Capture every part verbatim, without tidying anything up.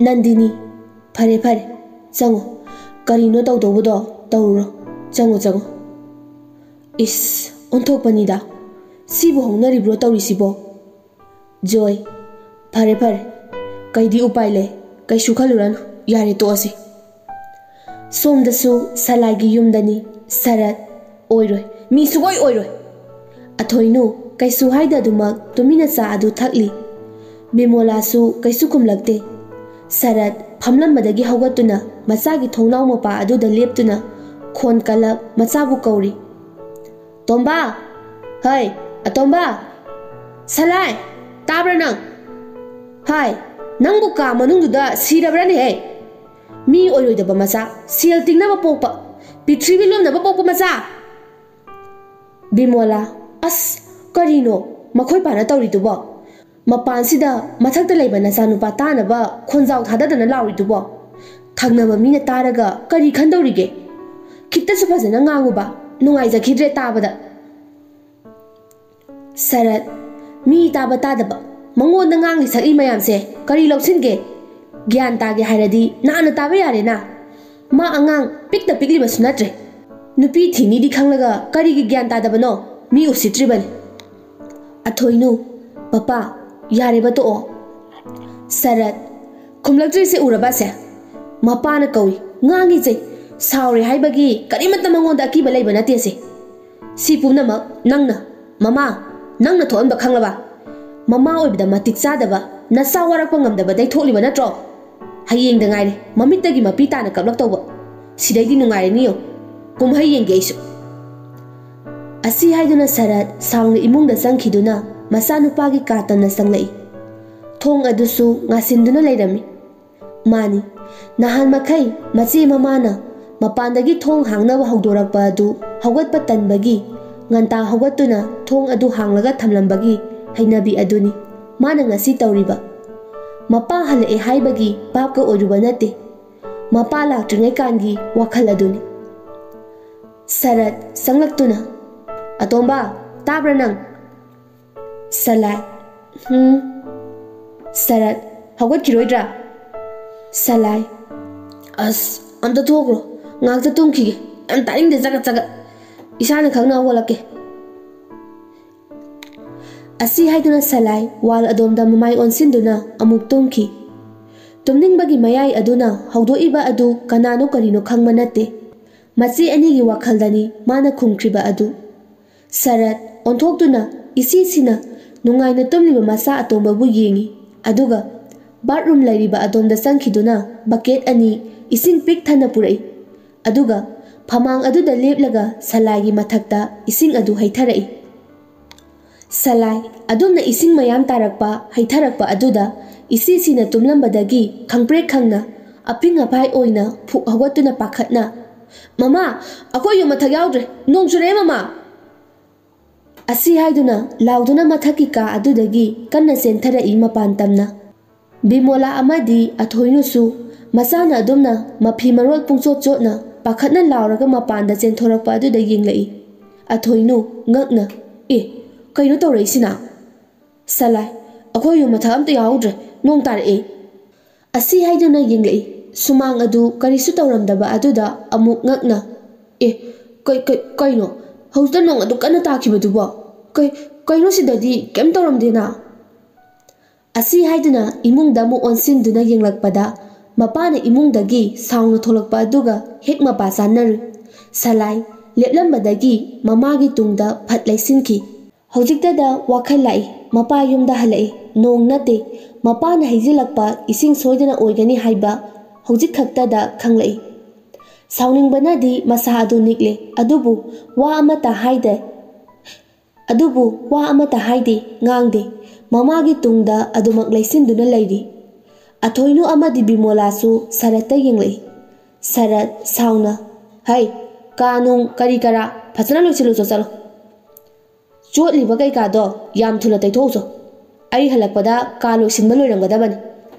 ꯅꯟꯗꯤꯅꯤ, ꯐꯔꯦ ꯐꯔꯦ, ꯆꯪꯉꯣ꯫ ꯀꯔꯤꯅꯣ ꯇꯧꯗꯧꯕꯗꯣ ꯇꯧꯔꯨꯔꯣ꯫ ꯆꯪꯉꯣ, ꯆꯪꯉꯣ꯫ ꯏꯁ, ꯑꯣꯟꯊꯣꯛꯄꯅꯤꯗ꯫ ꯁꯤꯕꯨ ꯍꯧꯅꯔꯤꯕ꯭ꯔꯣ ꯇꯧꯔꯤꯁꯤꯕꯣ? ꯖꯣꯏ, ꯐꯔꯦ ꯐꯔꯦ, ꯀꯩꯗꯤ ꯎꯄꯥꯏ ꯂꯩ? ꯀꯩꯁꯨ ꯈꯜꯂꯨꯔꯅꯨ, ꯌꯥꯔꯦ, ꯇꯣꯛꯑꯁꯤ꯫ ꯁꯣꯝꯗꯁꯨ ꯁꯂꯥꯏꯒꯤ ꯌꯨꯝꯗꯅꯤ꯫ ꯁꯔꯠ, ꯑꯣꯏꯔꯣꯏ, ꯃꯤ ꯁꯨꯛꯑꯣꯏ ꯑꯣꯏꯔꯣꯏ꯫ ꯑꯊꯣꯏꯅꯨ ꯀꯩꯁꯨ ꯍꯥꯏꯗꯗꯨꯃꯛ ꯇꯨꯃꯤꯟꯅ ꯆꯥ ꯑꯗꯨ ꯊꯛꯂꯤ꯫ ꯕꯤꯃꯣꯂꯥꯁꯨ ꯀꯩꯁꯨ ꯈꯨꯝꯂꯛꯇꯦ꯫ ꯁꯔꯠ ꯐꯝꯂꯝꯕꯗꯒꯤ ꯍꯧꯒꯠꯇꯨꯅ ꯃꯆꯥꯒꯤ ꯊꯣꯡꯅꯥꯎ ꯃꯄꯥ ꯑꯗꯨꯗ ꯂꯦꯞꯇꯨꯅ ꯈꯣꯟ ꯀꯜꯂꯞ ꯃꯆꯥꯕꯨ ꯀꯧꯔꯤ꯫ "ꯇꯣꯝꯕ! ꯍꯩ, ꯑꯇꯣꯝꯕ! ꯁꯂꯥꯏ! ꯇꯥꯕ꯭ꯔꯥ ꯅꯪ? ꯍꯥꯏ, ꯅꯪꯕꯨ ꯀꯥ ꯃꯅꯨꯡꯗꯨꯗ ꯁꯤꯔꯕ꯭ꯔꯥꯅꯦꯍꯦ? ꯃꯤ ꯑꯣꯏꯔꯣꯏꯗꯕ ꯃꯆꯥ, ꯁꯦꯜ ꯇꯤꯡꯅꯕ ꯄꯣꯛꯄ, ꯄ꯭ꯔꯤꯊꯤꯕꯤ ꯂꯨꯝꯅꯕ ꯄꯣꯛꯄ ꯃꯆꯥ!" ꯕꯤꯃꯣꯂꯥ, "ꯑꯁ, ꯀꯔꯤꯅꯣ ꯃꯈꯣꯏ ꯄꯥꯅ ꯇꯧꯔꯤꯗꯨꯕꯣ? ꯃꯄꯥꯟꯁꯤꯗ ꯃꯊꯛꯇ ꯂꯩꯕ ꯅꯆꯥꯅꯨꯄꯥ ꯇꯥꯅꯕ ꯈꯣꯟꯖꯥꯎ ꯊꯥꯗꯗꯅ ꯂꯥꯎꯔꯤꯗꯨꯕꯣ? ꯊꯪꯅꯕ ꯃꯤꯅ ꯇꯥꯔꯒ ꯀꯔꯤ ꯈꯟꯗꯧꯔꯤꯒꯦ? ꯈꯤꯇꯁꯨ ꯐꯖꯅ ꯉꯥꯡꯉꯨꯕ, ꯅꯨꯡꯉꯥꯏꯖꯈꯤꯗ꯭ꯔꯦ ꯇꯥꯕꯗ꯫" ꯁꯔꯠ, "ꯃꯤ ꯇꯥꯕ ꯇꯥꯗꯕ, ꯃꯉꯣꯟꯗ ꯉꯥꯡꯂꯤ ꯁꯛꯂꯤ ꯃꯌꯥꯝꯁꯦ ꯀꯔꯤ ꯂꯧꯁꯤꯟꯒꯦ? ꯒ꯭ꯌꯥꯟ ꯇꯥꯒꯦ ꯍꯥꯏꯔꯗꯤ ꯅꯥꯟꯅ ꯇꯥꯕ ꯌꯥꯔꯦꯅ꯫ ꯃꯥ ꯑꯉꯥꯡ ꯄꯤꯛꯇ ꯄꯤꯛꯂꯤꯕꯁꯨ ꯅꯠꯇ꯭ꯔꯦ꯫ ꯅꯨꯄꯤ ꯊꯤꯅꯤꯗꯤ ꯈꯪꯂꯒ ꯀꯔꯤꯒꯤ ꯒ꯭ꯌꯥꯟ ꯇꯥꯗꯕꯅꯣ? ꯃꯤ ꯎꯁꯤꯠꯇ꯭ꯔꯤꯕꯅꯤ꯫" ꯑꯊꯣꯏꯅꯨ, "ꯄꯄꯥ, ꯌꯥꯔꯦꯕ, ꯇꯣꯛꯑꯣ꯫" ꯁꯔꯠ, "ꯈꯨꯝꯂꯛꯇ꯭ꯔꯤꯁꯦ ꯎꯔꯕꯁꯦ? ꯃꯄꯥꯅ ꯀꯧꯏ, ꯉꯥꯡꯉꯤꯁꯦ꯫ ꯁꯥꯎꯔꯦ ꯍꯥꯏꯕꯒꯤ ꯀꯔꯤꯃꯠꯇ ꯃꯉꯣꯟꯗ ꯑꯀꯤꯕ ꯂꯩꯕ ꯅꯠꯇꯦꯁꯦ꯫ ꯁꯤ ꯄꯨꯝꯅꯃꯛ ꯅꯪꯅ, ꯃꯃꯥ, ꯅꯪꯅ ꯊꯣꯛꯍꯟꯕ ꯈꯪꯂꯕ? ꯃꯃꯥ ꯑꯣꯏꯕꯗ ꯃꯇꯤꯛ ꯆꯥꯗꯕ, ꯅꯆꯥ ꯋꯥꯔꯛꯄ ꯉꯝꯗꯕꯗꯩ ꯊꯣꯛꯂꯤꯕ ꯅꯠꯇ꯭ꯔꯣ? ꯍꯌꯦꯡꯗ ꯉꯥꯏꯔꯦ ꯃꯃꯤꯠꯇꯒꯤ ꯃꯄꯤ ꯇꯥꯅ ꯀꯞꯂꯛꯇꯧꯕ꯫ ꯁꯤꯗꯩꯗꯤ ꯅꯨꯡꯉꯥꯏꯔꯅꯤ ꯌꯦꯡꯉꯨ꯫ ꯀꯨꯝꯍꯩ ꯌꯦꯡꯒꯦ ꯑꯩꯁꯨ꯫" ꯑꯁꯤ ꯍꯥꯏꯗꯨꯅ ꯁꯔꯠ ꯁꯥꯎꯅ ꯏꯃꯨꯡꯗ ꯆꯪꯈꯤꯗꯨꯅ ꯃꯆꯥꯅꯨꯄꯥꯒꯤ ꯀꯥ ꯇꯝꯅ ꯆꯪꯂꯛꯏ꯫ ꯊꯣꯡ ꯑꯗꯨꯁꯨ ꯉꯥꯁꯤꯟꯗꯨꯅ ꯂꯩꯔꯝꯃꯤ꯫ ꯃꯥꯅꯤ, ꯅꯍꯥꯟ ꯃꯈꯩ ꯃꯆꯦ ꯃꯃꯥꯅ ꯃꯄꯥꯟꯗꯒꯤ ꯊꯣꯡ ꯍꯥꯡꯅꯕ ꯍꯧꯗꯣꯔꯛꯄ ꯑꯗꯨ ꯍꯧꯒꯠꯄ ꯇꯟꯕꯒꯤ ꯉꯟꯇꯥ ꯍꯧꯒꯠꯇꯨꯅ ꯊꯣꯡ ꯑꯗꯨ ꯍꯥꯡꯂꯒ ꯊꯝꯂꯝꯕꯒꯤ ꯍꯩꯅꯕꯤ ꯑꯗꯨꯅꯤ ꯃꯥꯅ ꯉꯁꯤ ꯇꯧꯔꯤꯕ꯫ ꯃꯄꯥ ꯍꯜꯂꯛꯑꯦ ꯍꯥꯏꯕꯒꯤ ꯚꯥꯞꯀ ꯑꯣꯏꯔꯨꯕ ꯅꯠꯇꯦ꯫ ꯃꯄꯥ ꯂꯥꯛꯇ꯭ꯔꯤꯉꯩ ꯀꯥꯟꯒꯤ ꯋꯥꯈꯜ ꯑꯗꯨꯅꯤ꯫ ꯁꯔꯠ ꯆꯪꯂꯛꯇꯨꯅ, "ꯑꯇꯣꯝꯕ, ꯇꯥꯕ꯭ꯔꯥ ꯅꯪ?" ꯁꯂꯥꯏ, "ꯍꯨꯝ꯫" ꯁꯔꯠ, "ꯍꯧꯒꯠꯈꯤꯔꯣꯏꯗ꯭ꯔꯥ?" ꯁꯂꯥꯏ, ꯑꯁ, ꯑꯝꯇ ꯊꯣꯛꯈ꯭ꯔꯣ꯫ ꯉꯥꯛꯇ ꯇꯨꯝꯈꯤꯒꯦ꯫ ꯌꯥꯝ ꯇꯥꯅꯤꯡꯗꯦ ꯆꯒꯠ ꯆꯒꯠ꯫ ꯏꯁꯥꯅ ꯈꯪꯅ ꯍꯧꯒꯠꯂꯛꯀꯦ꯫ ꯑꯁꯤ ꯍꯥꯏꯗꯨꯅ ꯁꯂꯥꯏ ꯋꯥꯜ ꯑꯗꯣꯝꯗ ꯃꯃꯥꯏ ꯑꯣꯟꯁꯤꯟꯗꯨꯅ ꯑꯃꯨꯛ ꯇꯨꯝꯈꯤ꯫ ꯇꯨꯝꯅꯤꯡꯕꯒꯤ ꯃꯌꯥꯏ ꯑꯗꯨꯅ ꯍꯧꯗꯣꯛꯏꯕ ꯑꯗꯨ ꯀꯅꯥꯅꯣ ꯀꯔꯤꯅꯣ ꯈꯪꯕ ꯅꯠꯇꯦ꯫ ꯃꯆꯦ ꯑꯅꯤꯒꯤ ꯋꯥꯈꯜꯗꯅꯤ ꯃꯥꯅ ꯈꯨꯝꯈ꯭ꯔꯤꯕ ꯑꯗꯨ꯫ ꯁꯔꯠ ꯑꯣꯟꯊꯣꯛꯇꯨꯅ ꯏꯁꯤꯁꯤꯅ ꯅꯨꯡꯉꯥꯏꯅ ꯇꯨꯝꯂꯤꯕ ꯃꯆꯥ ꯑꯇꯣꯝꯕꯕꯨ ꯌꯦꯡꯏ꯫ ꯑꯗꯨꯒ ꯕꯥꯠꯔꯨꯝ ꯂꯩꯔꯤꯕ ꯑꯗꯣꯝꯗ ꯆꯪꯈꯤꯗꯨꯅ ꯕꯀꯦꯠ ꯑꯅꯤ ꯏꯁꯤꯡ ꯄꯤꯛ ꯊꯟꯅ ꯄꯨꯔꯛꯏ꯫ ꯑꯗꯨꯒ ꯐꯃꯥꯡ ꯑꯗꯨꯗ ꯂꯦꯞꯂꯒ ꯁꯂꯥꯏꯒꯤ ꯃꯊꯛꯇ ꯏꯁꯤꯡ ꯑꯗꯨ ꯍꯩꯊꯔꯛꯏ꯫ ꯁꯂꯥꯏ ꯑꯗꯨꯝꯅ ꯏꯁꯤꯡ ꯃꯌꯥꯝ ꯇꯥꯔꯛꯄ ꯍꯩꯊꯔꯛꯄ ꯑꯗꯨꯗ ꯏꯁꯤꯁꯤꯅ ꯇꯨꯝꯂꯝꯕꯗꯒꯤ ꯈꯪꯄ꯭ꯔꯦꯛ ꯈꯪꯅ ꯑꯄꯤꯡ ꯑꯄꯥꯏ ꯑꯣꯏꯅ ꯐꯨꯛ ꯍꯧꯒꯠꯇꯨꯅ ꯄꯥꯈꯠꯅ, "ꯃꯃꯥ, ꯑꯩꯈꯣꯏ ꯌꯨꯝ ꯃꯊꯛ ꯌꯥꯎꯗ꯭ꯔꯦ, ꯅꯣꯡ ꯆꯨꯔꯛꯑꯦ ꯃꯃꯥ!" ꯑꯁꯤ ꯍꯥꯏꯗꯨꯅ ꯂꯥꯎꯗꯨꯅ ꯃꯊꯛꯀꯤ ꯀꯥ ꯑꯗꯨꯗꯒꯤ ꯀꯟꯅ ꯆꯦꯟꯊꯔꯛꯏ ꯃꯄꯥꯟ ꯇꯝꯅ꯫ ꯕꯤꯃꯣꯂꯥ ꯑꯃꯗꯤ ꯑꯊꯣꯏꯅꯨꯁꯨ ꯃꯆꯥꯅ ꯑꯗꯨꯝꯅ ꯃꯐꯤ ꯃꯔꯣꯜ ꯄꯨꯡꯆꯣꯠ ꯆꯣꯠꯅ ꯄꯥꯈꯠꯅ ꯂꯥꯎꯔꯒ ꯃꯄꯥꯟꯗ ꯆꯦꯟꯊꯣꯔꯛꯄ ꯑꯗꯨꯗ ꯌꯦꯡꯂꯛꯏ꯫ ꯑꯊꯣꯏꯅꯨ ꯉꯛꯅ, "ꯑꯦ, ꯀꯩꯅꯣ ꯇꯧꯔꯛꯏꯁꯤꯅ?" "ꯁꯂꯥꯏ, ꯑꯩꯈꯣꯏ ꯌꯨꯝ ꯃꯊꯛ ꯑꯝꯇ ꯌꯥꯎꯍꯧꯗ꯭ꯔꯦ, ꯅꯣꯡ ꯇꯥꯔꯛꯑꯦ!" ꯑꯁꯤ ꯍꯥꯏꯗꯨꯅ ꯌꯦꯡꯂꯛꯏ꯫ ꯁꯨꯃꯥꯡ ꯑꯗꯨ ꯀꯔꯤꯁꯨ ꯇꯧꯔꯝꯗꯕ ꯑꯗꯨꯗ ꯑꯃꯨꯛ ꯉꯛꯅ, "ꯑꯦ, ꯀꯩ-, ꯀꯩ-, ꯀꯩꯅꯣ? ꯍꯧꯖꯤꯛꯇ ꯅꯣꯡ ꯑꯗꯨ ꯀꯟꯅ ꯇꯥꯈꯤꯕꯗꯨꯕꯣ? ꯀꯩ-, ꯀꯩꯅꯣ ꯁꯤꯗꯗꯤ ꯀꯩꯝ ꯇꯧꯔꯝꯗꯦꯅ?" ꯑꯁꯤ ꯍꯥꯏꯗꯨꯅ ꯏꯃꯨꯡꯗ ꯑꯃꯨꯛ ꯑꯣꯟꯁꯤꯟꯗꯨꯅ ꯌꯦꯡꯂꯛꯄꯗ ꯃꯄꯥꯅ ꯏꯃꯨꯡꯗꯒꯤ ꯁꯥꯎꯅ ꯊꯣꯛꯂꯛꯄ ꯑꯗꯨꯒ ꯍꯦꯛ ꯃꯄꯥ ꯆꯥꯅꯔꯨꯏ꯫ ꯁꯂꯥꯏ ꯂꯦꯞꯂꯝꯕꯗꯒꯤ ꯃꯃꯥꯒꯤ ꯇꯨꯡꯗ ꯐꯠ ꯂꯩꯁꯤꯟꯈꯤ꯫ ꯍꯧꯖꯤꯛꯇꯗ ꯋꯥꯈꯜ ꯂꯥꯛꯏ, ꯃꯄꯥ ꯌꯨꯝꯗ ꯍꯜꯂꯛꯏ꯫ ꯅꯣꯡ ꯅꯠꯇꯦ, ꯃꯄꯥꯅ ꯍꯩꯖꯤꯜꯂꯛꯄ ꯏꯁꯤꯡ ꯁꯣꯏꯗꯅ ꯑꯣꯏꯒꯅꯤ ꯍꯥꯏꯕ ꯍꯧꯖꯤꯛ ꯈꯛꯇꯗ ꯈꯪꯂꯛꯏ꯫ ꯁꯥꯎꯅꯤꯡꯕꯅꯗꯤ ꯃꯁꯥ ꯑꯗꯨ ꯅꯤꯛꯂꯦ, ꯑꯗꯨꯕꯨ ꯋꯥ ꯑꯃꯠꯇ ꯍꯥꯏꯗꯦ꯫ ꯑꯗꯨꯕꯨ ꯋꯥ ꯑꯃꯠꯇ ꯍꯥꯏꯗꯦ, ꯉꯥꯡꯗꯦ꯫ ꯃꯃꯥꯒꯤ ꯇꯨꯡꯗ ꯑꯗꯨꯃꯛ ꯂꯩꯁꯤꯟꯗꯨꯅ ꯂꯩꯔꯤ꯫ ꯑꯊꯣꯏꯅꯨ ꯑꯃꯗꯤ ꯕꯤꯃꯣꯂꯥꯁꯨ ꯁꯔꯠꯇ ꯌꯦꯡꯂꯛꯏ꯫ ꯁꯔꯠ ꯁꯥꯎꯅ, "ꯍꯩ, ꯀꯥ ꯅꯨꯡ ꯀꯔꯤ ꯀꯔꯥ ꯐꯖꯅ ꯂꯣꯏꯁꯤꯜꯂꯨꯆꯣ, ꯆꯠꯂꯣ꯫ ꯆꯣꯠꯂꯤꯕ ꯀꯩꯀꯥꯗꯣ ꯌꯥꯝ ꯊꯨꯅ ꯇꯩꯊꯣꯛꯎꯆꯣ꯫ ꯑꯩ ꯍꯜꯂꯛꯄꯗ ꯀꯥ ꯂꯣꯏꯁꯤꯟꯕ ꯂꯣꯏꯔꯝꯒꯗꯕꯅꯤ꯫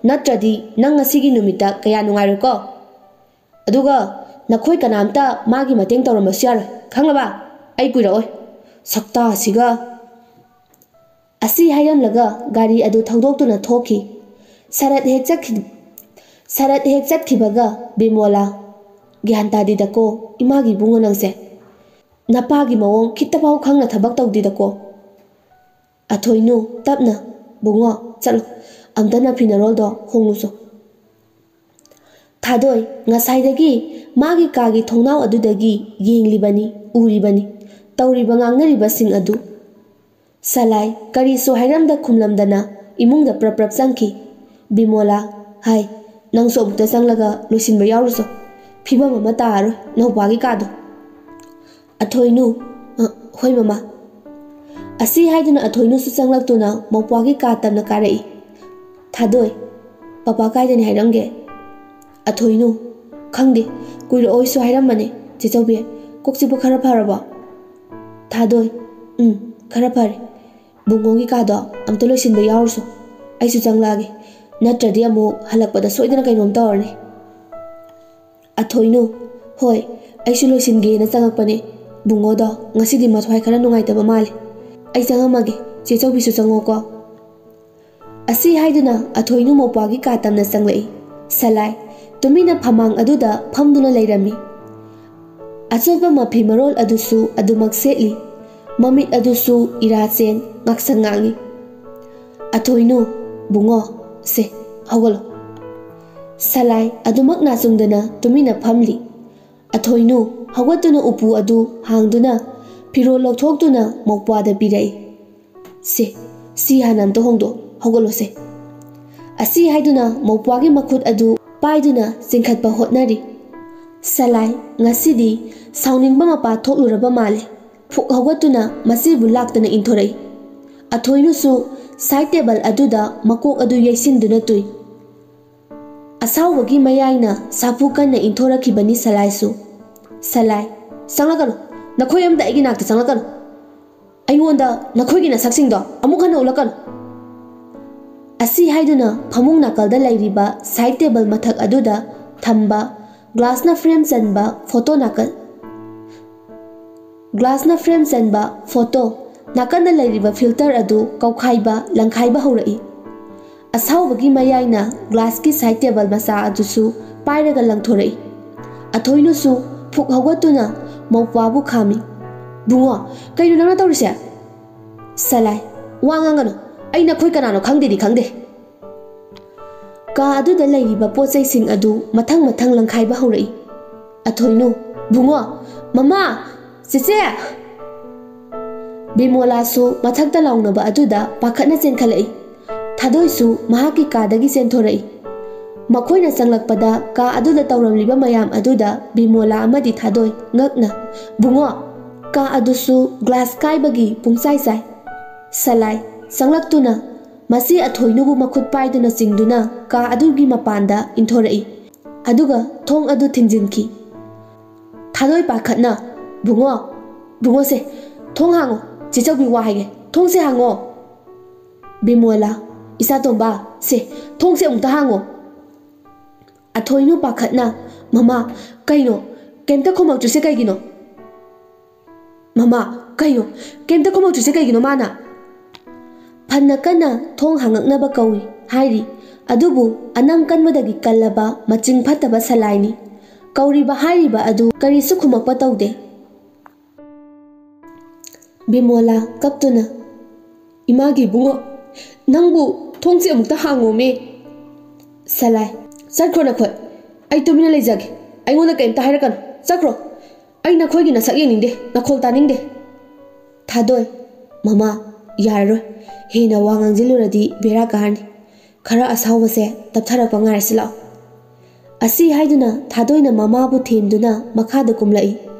ꯅꯠꯇ꯭ꯔꯗꯤ ꯅꯪ ꯉꯁꯤꯒꯤ ꯅꯨꯃꯤꯠꯇ ꯀꯌꯥ ꯅꯨꯡꯉꯥꯏꯔꯣꯏꯀꯣ꯫ ꯑꯗꯨꯒ ꯅꯈꯣꯏ ꯀꯅꯥꯝꯇ ꯃꯥꯒꯤ ꯃꯇꯦꯡ ꯇꯧꯔꯝꯕꯁꯨ ꯌꯥꯔꯣꯏ, ꯈꯪꯂꯕ? ꯑꯩ ꯀꯨꯏꯔꯛꯑꯣꯏ꯫ ꯁꯛꯇꯥꯁꯤꯒ!" ꯑꯁꯤ ꯍꯥꯏꯔꯝꯂꯒ ꯒꯥꯔꯤ ꯑꯗꯨ ꯊꯧꯗꯣꯛꯇꯨꯅ ꯊꯣꯛꯈꯤ꯫ ꯁꯔꯠ ꯍꯦꯛ ꯆꯠꯈꯤ-, ꯁꯔꯠ ꯍꯦꯛ ꯆꯠꯈꯤꯕꯒ ꯕꯤꯃꯣꯂꯥ, "ꯒ꯭ꯌꯥꯟ ꯇꯥꯗꯦꯗꯀꯣ ꯏꯃꯥꯒꯤ ꯏꯕꯨꯡꯉꯣ ꯅꯪꯁꯦ꯫ ꯅꯄꯥꯒꯤ ꯃꯑꯣꯡ ꯈꯤꯠꯇꯐꯥꯎ ꯈꯪꯅ ꯊꯕꯛ ꯇꯧꯗꯦꯗꯀꯣ꯫" ꯑꯊꯣꯏꯅꯨ, ꯇꯞꯅ, "ꯕꯨꯡꯉꯣ, ꯆꯠꯂꯣ꯫ ꯑꯝꯇ ꯅꯐꯤ ꯅꯔꯣꯜꯗꯣ ꯍꯣꯡꯂꯨꯆꯣ꯫" ꯊꯥꯗꯣꯏ, ꯉꯁꯥꯏꯗꯒꯤ ꯃꯥꯒꯤ ꯀꯥꯒꯤ ꯊꯣꯡꯅꯥꯎ ꯑꯗꯨꯗꯒꯤ ꯌꯦꯡꯂꯤꯕꯅꯤ, ꯎꯔꯤꯕꯅꯤ, ꯇꯧꯔꯤꯕ ꯉꯥꯡꯅꯔꯤꯕꯁꯤꯡ ꯑꯗꯨ꯫ ꯁꯂꯥꯏ, ꯀꯔꯤꯁꯨ ꯍꯥꯏꯔꯝꯗ ꯈꯨꯝꯂꯝꯗꯅ ꯏꯃꯨꯡꯗ ꯄ꯭ꯔꯞ ꯄ꯭ꯔꯞ ꯆꯪꯈꯤ꯫ ꯕꯤꯃꯣꯂꯥ, "ꯍꯥꯏ, ꯅꯪꯁꯨ ꯑꯃꯨꯛꯇ ꯆꯪꯂꯒ ꯂꯣꯏꯁꯤꯟꯕ ꯌꯥꯎꯔꯨꯆꯣ꯫ ꯐꯤꯕꯝ ꯑꯃ ꯇꯥꯔꯔꯣꯏ ꯅꯧꯄꯥꯒꯤ ꯀꯥꯗꯣ꯫" ꯑꯊꯣꯏꯅꯨ, "ꯑ, ꯍꯣꯏ ꯃꯃꯥ꯫" ꯑꯁꯤ ꯍꯥꯏꯗꯨꯅ ꯑꯊꯣꯏꯅꯨꯁꯨ ꯆꯪꯂꯛꯇꯨꯅ ꯃꯧꯄ꯭ꯋꯥꯒꯤ ꯀꯥ ꯇꯝꯅ ꯀꯥꯔꯛꯏ꯫ ꯊꯥꯗꯣꯏ, "ꯄꯄꯥ ꯀꯥꯏꯗꯅꯤ ꯍꯥꯏꯔꯝꯒꯦ?" ꯑꯊꯣꯏꯅꯨ, "ꯈꯪꯗꯦ, ꯀꯨꯏꯔꯛꯑꯣꯏꯁꯨ ꯍꯥꯏꯔꯝꯕꯅꯦ꯫ ꯆꯦ ꯆꯧꯕꯤ, ꯀꯣꯛ ꯆꯤꯛꯄ ꯈꯔ ꯐꯔꯕꯣ?" ꯊꯥꯗꯣꯏ, "ꯎꯝ, ꯈꯔ ꯐꯔꯦ꯫ ꯕꯨꯡꯉꯣꯒꯤ ꯀꯥꯗꯣ ꯑꯝꯇ ꯂꯣꯏꯁꯤꯟꯕ ꯌꯥꯎꯔꯨꯁꯣ꯫ ꯑꯩꯁꯨ ꯆꯪꯂꯛꯑꯒꯦ꯫ ꯅꯠꯇ꯭ꯔꯗꯤ ꯑꯃꯨꯛ ꯍꯜꯂꯛꯄꯗ ꯁꯣꯏꯗꯅ ꯀꯩꯅꯣꯝ ꯇꯧꯔꯅꯤ꯫" ꯑꯊꯣꯏꯅꯨ, "ꯍꯣꯏ, ꯑꯩꯁꯨ ꯂꯣꯏꯁꯤꯟꯒꯦꯅ ꯆꯪꯉꯛꯄꯅꯦ꯫ ꯕꯨꯡꯉꯣꯗꯣ ꯉꯁꯤꯗꯤ ꯃꯊ꯭ꯋꯥꯏ ꯈꯔ ꯅꯨꯡꯉꯥꯏꯇꯕ ꯃꯥꯜꯂꯦ꯫ ꯑꯩ ꯆꯪꯉꯝꯃꯒꯦ, ꯆꯦ ꯆꯧꯕꯤꯁꯨ ꯆꯪꯉꯣꯀꯣ꯫" ꯑꯁꯤ ꯍꯥꯏꯗꯨꯅ ꯑꯊꯣꯏꯅꯨ ꯃꯧꯄ꯭ꯋꯥꯒꯤ ꯀꯥ ꯇꯝꯅ ꯆꯪꯂꯛꯏ꯫ ꯁꯂꯥꯏ ꯇꯨꯃꯤꯟꯅ ꯐꯃꯥꯡ ꯑꯗꯨꯗ ꯐꯝꯗꯨꯅ ꯂꯩꯔꯝꯃꯤ꯫ ꯑꯆꯣꯠꯄ ꯃꯐꯤ ꯃꯔꯣꯜ ꯑꯗꯨꯁꯨ ꯑꯗꯨꯃꯛ ꯁꯦꯠꯂꯤ꯫ ꯃꯃꯤꯠ ꯑꯗꯨꯁꯨ ꯏꯔꯥ ꯆꯦꯟ ꯉꯥꯛꯁꯪ ꯉꯥꯡꯏ꯫ ꯑꯊꯣꯏꯅꯨ, "ꯕꯨꯡꯉꯣ, ꯁꯦ, ꯍꯧꯒꯠꯂꯣ꯫" ꯁꯂꯥꯏ ꯑꯗꯨꯃꯛ ꯅꯥꯆꯨꯡꯗꯅ ꯇꯨꯃꯤꯟꯅ ꯐꯝꯂꯤ꯫ ꯑꯊꯣꯏꯅꯨ ꯍꯧꯒꯠꯇꯨꯅ ꯎꯄꯨ ꯑꯗꯨ ꯍꯥꯡꯗꯨꯅ ꯐꯤꯔꯣꯜ ꯂꯧꯊꯣꯛꯇꯨꯅ ꯃꯧꯄ꯭ꯋꯥꯗ ꯄꯤꯔꯛꯏ꯫ "ꯁꯦ, ꯁꯤ ꯍꯥꯟꯅ ꯑꯝꯇ ꯍꯣꯡꯗꯣꯛ, ꯍꯧꯒꯠꯂꯣꯁꯦ꯫" ꯑꯁꯤ ꯍꯥꯏꯗꯨꯅ ꯃꯧꯄ꯭ꯋꯥꯒꯤ ꯃꯈꯨꯠ ꯑꯗꯨ ꯄꯥꯏꯗꯨꯅ ꯆꯤꯡꯈꯠꯄ ꯍꯣꯠꯅꯔꯤ꯫ ꯁꯂꯥꯏ ꯉꯁꯤꯗꯤ ꯁꯥꯎꯅꯤꯡꯕ ꯃꯄꯥ ꯊꯣꯛꯂꯨꯔꯕ ꯃꯥꯜꯂꯦ꯫ ꯐꯨꯛ ꯍꯧꯒꯠꯇꯨꯅ ꯃꯆꯦꯕꯨ ꯂꯥꯛꯇꯅ ꯏꯟꯊꯣꯔꯛꯏ꯫ ꯑꯊꯣꯏꯅꯨꯁꯨ ꯁꯥꯏꯠ ꯇꯦꯕꯜ ꯑꯗꯨꯗ ꯃꯀꯣꯛ ꯑꯗꯨ ꯌꯩꯁꯤꯟꯗꯨꯅ ꯇꯨꯏ꯫ ꯑꯁꯥꯎꯕꯒꯤ ꯃꯌꯥꯏꯅ ꯁꯥꯐꯨ ꯀꯟꯅ ꯏꯟꯊꯣꯔꯛꯈꯤꯕꯅꯤ ꯁꯂꯥꯏꯁꯨ꯫ ꯁꯂꯥꯏ, "ꯆꯪꯂꯛꯀꯅꯨ, ꯅꯈꯣꯏ ꯑꯃꯗ ꯑꯩꯒꯤ ꯅꯥꯛꯇ ꯆꯪꯂꯛꯀꯅꯨ꯫ ꯑꯩꯉꯣꯟꯗ ꯅꯈꯣꯏꯒꯤ ꯅꯁꯛꯁꯤꯡꯗꯣ ꯑꯃꯨꯛ ꯍꯟꯅ ꯎꯠꯂꯛꯀꯅꯨ꯫" ꯑꯁꯤ ꯍꯥꯏꯗꯨꯅ ꯐꯃꯨꯡ ꯅꯥꯀꯜꯗ ꯂꯩꯔꯤꯕ ꯁꯥꯏꯠ ꯇꯦꯕꯜ ꯃꯊꯛ ꯑꯗꯨꯗ ꯊꯝꯕ ꯒ꯭ꯂꯥꯁꯅ ꯐ꯭ꯔꯦꯝ ꯆꯟꯕ ꯐꯣꯇꯣ ꯅꯥꯀꯜ, ꯒ꯭ꯂꯥꯁꯅ ꯐ꯭ꯔꯦꯝ ꯆꯟꯕ ꯐꯣꯇꯣ ꯅꯥꯀꯟꯗ ꯂꯩꯔꯤꯕ ꯐꯤꯜꯇꯔ ꯑꯗꯨ ꯀꯧꯈꯥꯏꯕ ꯂꯪꯈꯥꯏꯕ ꯍꯧꯔꯛꯏ꯫ ꯑꯁꯥꯎꯕꯒꯤ ꯃꯌꯥꯏꯅ ꯒ꯭ꯂꯥꯁꯀꯤ ꯁꯥꯏꯠ ꯇꯦꯕꯜ ꯃꯆꯥ ꯑꯗꯨꯁꯨ ꯄꯥꯏꯔꯒ ꯂꯪꯊꯣꯔꯛꯏ꯫ ꯑꯊꯣꯏꯅꯨꯁꯨ ꯐꯨꯛ ꯍꯧꯒꯠꯇꯨꯅ ꯃꯧꯄ꯭ꯋꯥꯕꯨ ꯈꯥꯝꯃꯤ꯫ "ꯕꯨꯡꯉꯣ, ꯀꯩꯅꯣ ꯅꯪꯅ ꯇꯧꯔꯤꯁꯦ?" "ꯁꯂꯥꯏ, ꯋꯥ ꯉꯥꯡꯒꯅꯨ꯫ ꯑꯩ ꯅꯈꯣꯏ ꯀꯅꯥꯅꯣ ꯈꯪꯗꯦꯗꯤ ꯈꯪꯗꯦ꯫" ꯀꯥ ꯑꯗꯨꯗ ꯂꯩꯔꯤꯕ ꯄꯣꯠ ꯆꯩꯁꯤꯡ ꯑꯗꯨ ꯃꯊꯪ ꯃꯊꯪ ꯂꯪꯈꯥꯏꯕ ꯍꯧꯔꯛꯏ꯫ ꯑꯊꯣꯏꯅꯨ, "ꯕꯨꯡꯉꯣ, ꯃꯃꯥ, ꯆꯦꯆꯦ!" ꯕꯤꯃꯣꯂꯥꯁꯨ ꯃꯊꯛꯇ ꯂꯥꯎꯅꯕ ꯑꯗꯨꯗ ꯄꯥꯈꯠꯅ ꯆꯦꯟꯈꯠꯂꯛꯏ꯫ ꯊꯥꯗꯣꯏꯁꯨ ꯃꯍꯥꯛꯀꯤ ꯀꯥꯗꯒꯤ ꯆꯦꯟꯊꯣꯔꯛꯏ꯫ ꯃꯈꯣꯏꯅ ꯆꯪꯂꯛꯄꯗ ꯀꯥ ꯑꯗꯨꯗ ꯇꯧꯔꯝꯂꯤꯕ ꯃꯌꯥꯝ ꯑꯗꯨꯗ ꯕꯤꯃꯣꯂꯥ ꯑꯃꯗꯤ ꯊꯥꯗꯣꯏ ꯉꯛꯅ, "ꯕꯨꯡꯉꯣ!" ꯀꯥ ꯑꯗꯨꯁꯨ ꯒ꯭ꯂꯥꯁ ꯀꯥꯏꯕꯒꯤ ꯄꯨꯡꯆꯥꯏ ꯆꯥꯏ꯫ ꯁꯂꯥꯏ ꯆꯪꯂꯛꯇꯨꯅ ꯃꯆꯦ ꯑꯊꯣꯏꯅꯨꯕꯨ ꯃꯈꯨꯠ ꯄꯥꯏꯗꯨꯅ ꯆꯤꯡꯗꯨꯅ ꯀꯥ ꯑꯗꯨꯒꯤ ꯃꯄꯥꯟꯗ ꯏꯟꯊꯣꯔꯛꯏ꯫ ꯑꯗꯨꯒ ꯊꯣꯡ ꯑꯗꯨ ꯊꯤꯡꯖꯤꯟꯈꯤ꯫ ꯊꯥꯗꯣꯏ ꯄꯥꯈꯠꯅ, "ꯕꯨꯡꯉꯣ, ꯕꯨꯡꯉꯣꯁꯦ, ꯊꯣꯡ ꯍꯥꯡꯉꯣ꯫ ꯆꯦ ꯆꯧꯕꯤ ꯋꯥ ꯍꯥꯏꯒꯦ꯫ ꯊꯣꯡꯁꯦ ꯍꯥꯡꯉꯣ꯫" ꯕꯤꯃꯣꯂꯥ, "ꯏꯆꯥꯇꯣꯝꯕ, ꯁꯦ, ꯊꯣꯡꯁꯦ ꯑꯃꯨꯛꯇ ꯍꯥꯡꯉꯣ꯫" ꯑꯊꯣꯏꯅꯨ ꯄꯥꯈꯠꯅ, "ꯃꯃꯥ, ꯀꯩꯅꯣ? ꯀꯩꯝꯇ ꯈꯨꯝꯃꯛꯇ꯭ꯔꯤꯁꯦ ꯀꯩꯒꯤꯅꯣ? ꯃꯃꯥ, ꯀꯩꯅꯣ? ꯀꯩꯝꯇ ꯈꯨꯝꯃꯛꯇ꯭ꯔꯤꯁꯦ ꯀꯩꯒꯤꯅꯣ ꯃꯥꯅ?" ꯐꯟꯅ ꯀꯟꯅ ꯊꯣꯡ ꯍꯥꯡꯉꯛꯅꯕ ꯀꯧꯏ ꯍꯥꯏꯔꯤ, ꯑꯗꯨꯕꯨ ꯑꯅꯝ ꯀꯟꯕꯗꯒꯤ ꯀꯜꯂꯕ ꯃꯆꯤꯡ ꯐꯠꯇꯕ ꯁꯂꯥꯏꯅꯤ꯫ ꯀꯧꯔꯤꯕ ꯍꯥꯏꯔꯤꯕ ꯑꯗꯨ ꯀꯔꯤꯁꯨ ꯈꯨꯝꯃꯛꯄ ꯇꯧꯗꯦ꯫ ꯕꯤꯃꯣꯂꯥ ꯀꯞꯇꯨꯅ, "ꯏꯃꯥꯒꯤ ꯏꯕꯨꯡꯉꯣ, ꯅꯪꯕꯨ ꯊꯣꯡꯁꯦ ꯑꯃꯨꯛꯇ ꯍꯥꯡꯉꯣꯃꯦ꯫" ꯁꯂꯥꯏ, "ꯆꯠꯈ꯭ꯔꯣ ꯅꯈꯣꯏ, ꯑꯩ ꯇꯨꯃꯤꯟꯅ ꯂꯩꯖꯒꯦ꯫ ꯑꯩꯉꯣꯟꯗ ꯀꯔꯤꯝꯇ ꯍꯥꯏꯔꯛꯀꯅꯨ, ꯆꯠꯈ꯭ꯔꯣ꯫ ꯑꯩ ꯅꯈꯣꯏꯒꯤ ꯅꯁꯛ ꯌꯦꯡꯅꯤꯡꯗꯦ, ꯅꯈꯣꯜ ꯇꯥꯅꯤꯡꯗꯦ꯫" ꯊꯥꯗꯣꯏ, "ꯃꯃꯥ, ꯌꯥꯔꯔꯣꯏ꯫ ꯍꯦꯟꯅ ꯋꯥ ꯉꯥꯡꯁꯤꯜꯂꯨꯔꯗꯤ ꯕꯦꯔꯥ ꯀꯥꯔꯅꯤ꯫ ꯈꯔ ꯑꯁꯥꯎꯕꯁꯦ ꯇꯞꯊꯔꯛꯄ ꯉꯥꯏꯔꯁꯤ ꯂꯥꯛꯑꯣ꯫" ꯑꯁꯤ ꯍꯥꯏꯗꯨꯅ ꯊꯥꯗꯣꯏꯅ ꯃꯃꯥꯕꯨ ꯊꯦꯝꯗꯨꯅ ꯃꯈꯥꯗ ꯀꯨꯝꯂꯛꯏ꯫